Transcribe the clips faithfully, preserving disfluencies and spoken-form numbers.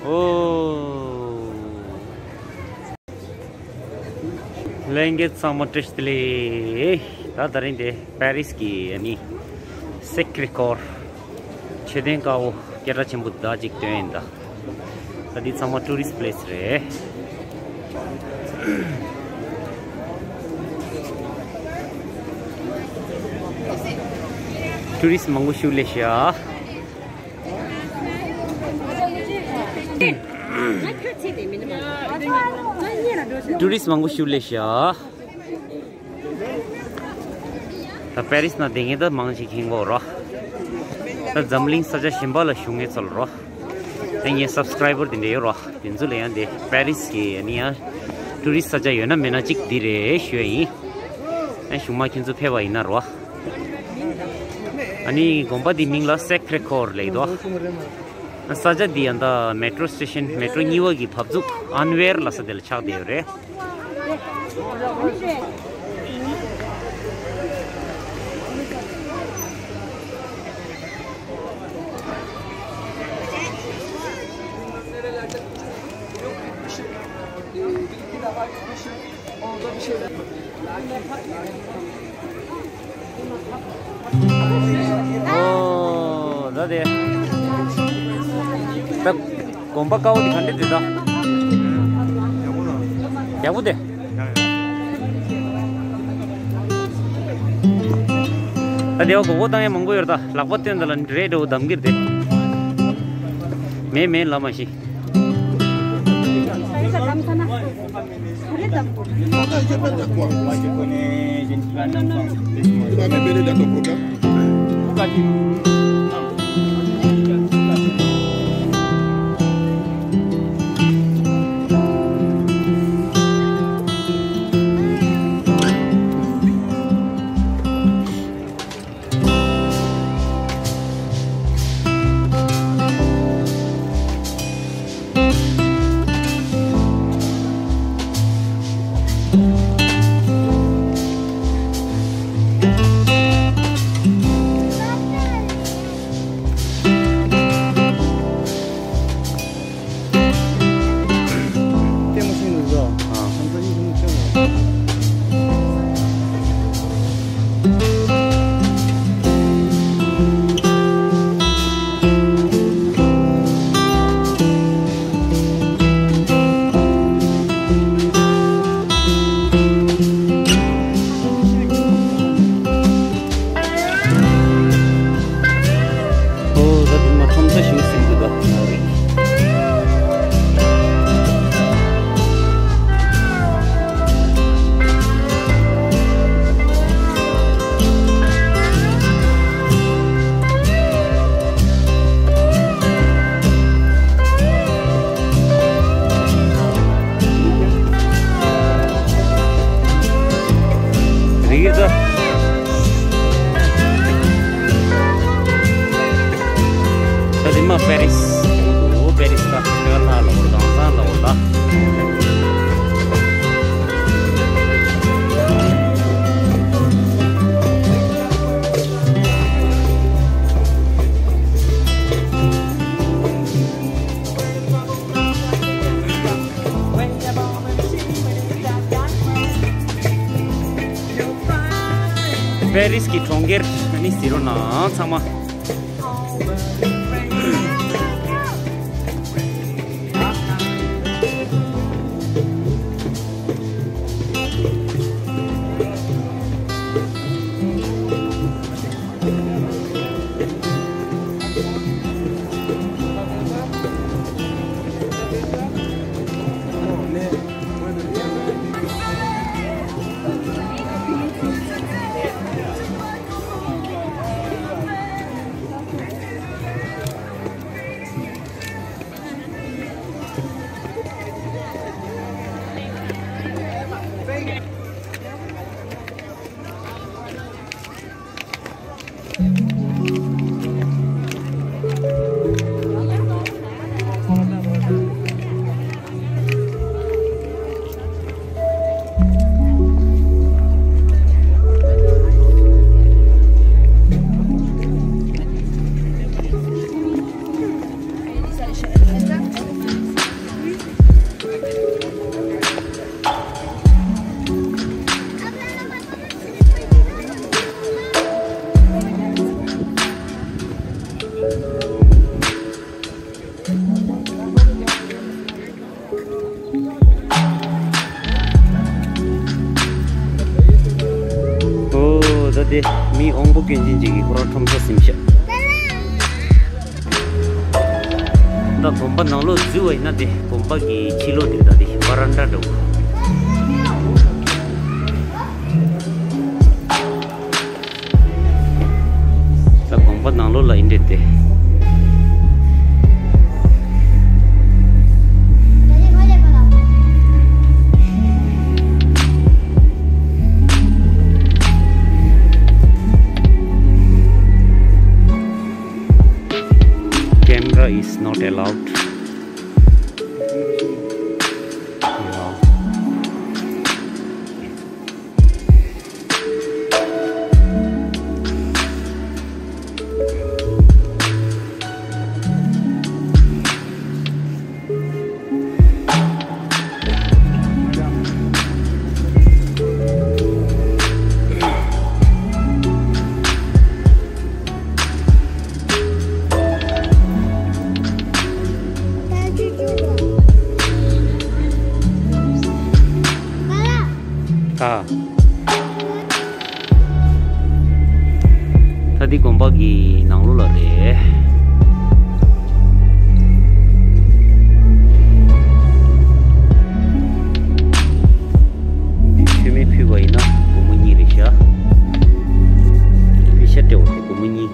ཨོ། ལྷན་རྒྱས་ཚང་མ་བཀྲ་ཤིས་བདེ་ལེགས། ད་དེ་རིང་དེ་པེ་རིས་ཀྱི་ཨ་ནི་སེག་རེ་ཀོར་མཆོད་རྟེན་དཀར་པོ་སྐད་གྲགས་ཆེན་པོ་འདི་ཅིག་སྟོན་ཡིན་ད། ད་འདི་ཚང་མ་ཊུ་རིསི་པི་ལེ་སི་རེད། ཊུ་རིསི་མང་པོ་ཞིག་སླེབས་ཤག་ཊུ་རིསི་མང་པོ་ཞིག་སླེབས་ཤག་ད་པེ་རིས་ནང་བསྡད་མཁན་ད་མང་ཞིག་ཧིང་གོ་རོ། ད་འཛམ་གླིང་ས་ཆ་གཞན་པ་ལ་བཞུགས་མཁན་ཚོ་ལ་རོ། ད་ངའི་སབ་སི་ཀ་རའི་བར་དེ་འདྲ་ཡོད་རོ། དེ་ཚོ་ལ་ཡང་དེ་པེ་རིས་ཀྱི་ཨ་ནི་ཡང་ཊུ་རིསི་ས་ཆ་ཡོད་ན་མེད་ན་གཅིག་འདི་རེད་ཞུ་ཡ་ཡིན། ཨ་གཞུག་མ་ཁྱེད་ཚོ་ཕེབས་པ་ཡིན་ན་རོ། ཨ་ནི་དགོན་པ་འདི་མིང་ལ་སེག་རེ་ཀོར་ལབ་ཀྱི་འདུག་ས་ཆ་འདི་ཡང་ད་མེ་ཊོ་སི་ཊེ་ཤན་མེ་ཊོ་གཉིས་པ་གི་བབས་ཚུགས་ཨན་ཝེར་ལབ་ས་དེ་ལ་ཆགས་བསྡད་ཡོད་རེད། ཨོ། ད་དེ། ད་དགོན་པ་དཀར་པོ་དེ་ག་འདྲ་འདུག་ད། ཡག་པོ་དེ། ད་དེ་བ་སྒོར་སྒོར་བཏང་ཡ་མང་པོ་ཡོད་ད། ལག་པ་སྟོན་ད་ལ་འདྲེ་འདྲ་བོ་འདམ་གིར་དེ། མེད་མེད་ལབ་མ་ཤེས། ལྟད་མོ་ཤེས་འདུག་ཟོ། ཨ། ང་ཚོ་གཉིས་ཀྱི་མིག་ལྟད་མོ། ཨོ། ད་དུང་མ་ཁྲོམ་ས་ཞིག་ཟིན་འདུག་ད། རིག་ད། ད་དེ་མ་པེ་རིས། ཨོ་པེ་རིས་ད་ཁྱོད་ལ་ལོ་དང་སང་ལོ་ད། པེ་རིས་ཀྱི་གྲོང་ཁྱེར་ནི་ཟེར་རོ་ན་ཚང་མ། ཨོ་ད་དེ་མི་དབང་པོ་སྐྱོན་ཅན་ཅིག་གིས་ཁོ་རང་ཁྲོམ་ས་ཟིན་ཤག་ད་དགོན་པ་ནང་ལོགས་འཛུལ་བ་ཡིན་ན་དེ་དགོན་པ་གི་ཕྱི་ལོགས་དེ་ད་དེ་བ་རན་ཌ་འདྲ་བོ། ད་དགོན་པ་ནང་ལོགས་ལ་ཡིན་འདྲ་སྟེ། Camera is not allowed. Yeah. ཨ། ད་འདི་དགོན་པ་གི་ནང་ལོགས་ལ་རེད། འདི་མཆོད་མེ་ཕུལ་བ་ཡིན་ན་སྒོར་མོ་གཉིས་རེད་ཤག་པེ་ཤ་སྤྲད་པ་རེད། སྒོར་མོ་གཉིས།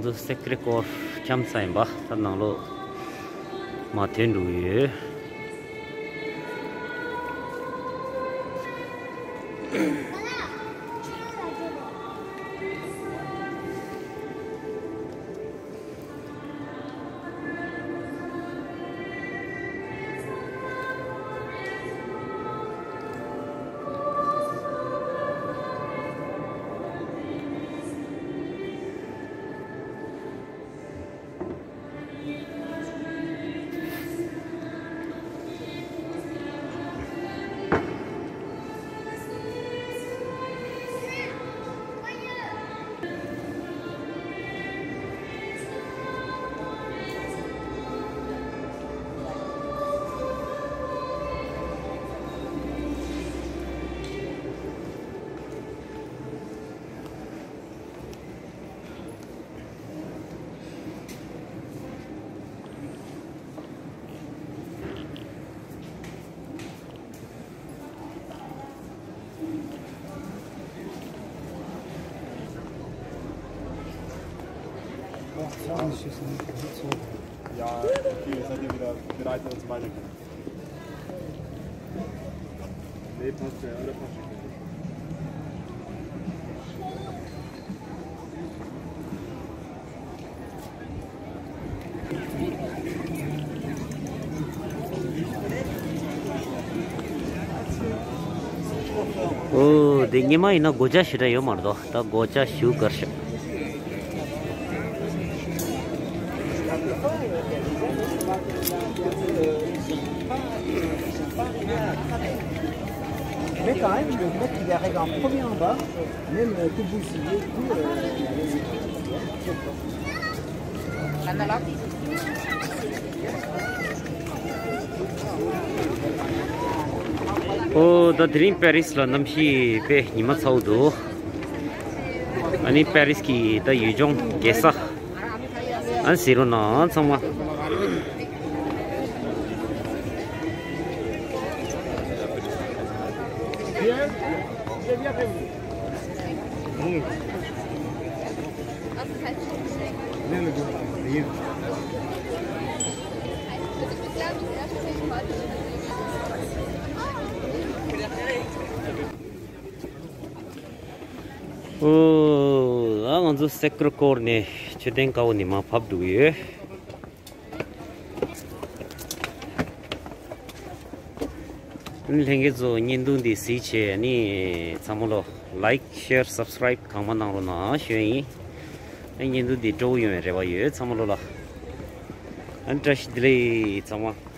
ཚོ་སེ་ཀྲེ་ཀོར་འཁྱམས་ས་ཡིན་པ། ད་ནང་ལོགས་མར་ཐོན་འགྲོ་གི་ཡོད། Ja, okay, seid ihr wieder bereit, dass es weitergeht? Nee, passt ja, oder passt schon. ཨོ། འདི་ཉི་མ་ཡིན་ན་སྒོ་ལྕགས་ཞེ་དྲག་ཡོད་མ་རེད་དོ། ད་སྒོ་ལྕགས་ཞུ་གར་ཤག Mais quand même, le mec, il arrive en premier en bas, même euh, tout bousillé, tout. Euh, ཨོ། ད་དེ་རིང་པེ་རིས་ལ་གནམ་གཤིས་དཔེ་ཉི་མ་ཚ་བོ་འདུག་ཨ་ནི་པེ་རིས་ཀྱི་ད་ཡུལ་ལྗོངས་རྒྱལ་ས། ཨ་ཟེར་རོ་ན་ཚང་མ། ཨོ། ཨ། ང་ཚོ་སེ་ཀྲེ་ཀོར་ནས་མཆོད་རྟེན་དཀར་པོ་ནས་མར་བབས་འགྲོ་གི་ཡོད། ཨ་ནི་ལྷན་རྒྱས་ཚོ་བརྙན་ཐུང་འདི་གཟིགས་བྱས། ཨ་ནི་ཚང་མ་ལོ་ལའིཀ་ཤེར་སབ་སི་ཀ་རའིབ་གང་མང་གནང་རོགས་གནང་ཞུ་ཡ་ཡིན། ཨ། བརྙན་ཐུང་འདི་སྤྲོ་པོ་ཡོང་བའི་རེ་བ་ཡོད་ཚང་མ་ལོ་ལ། ཨ་ནི་བཀྲ་ཤིས་བདེ་ལེགས་ཚང་མ།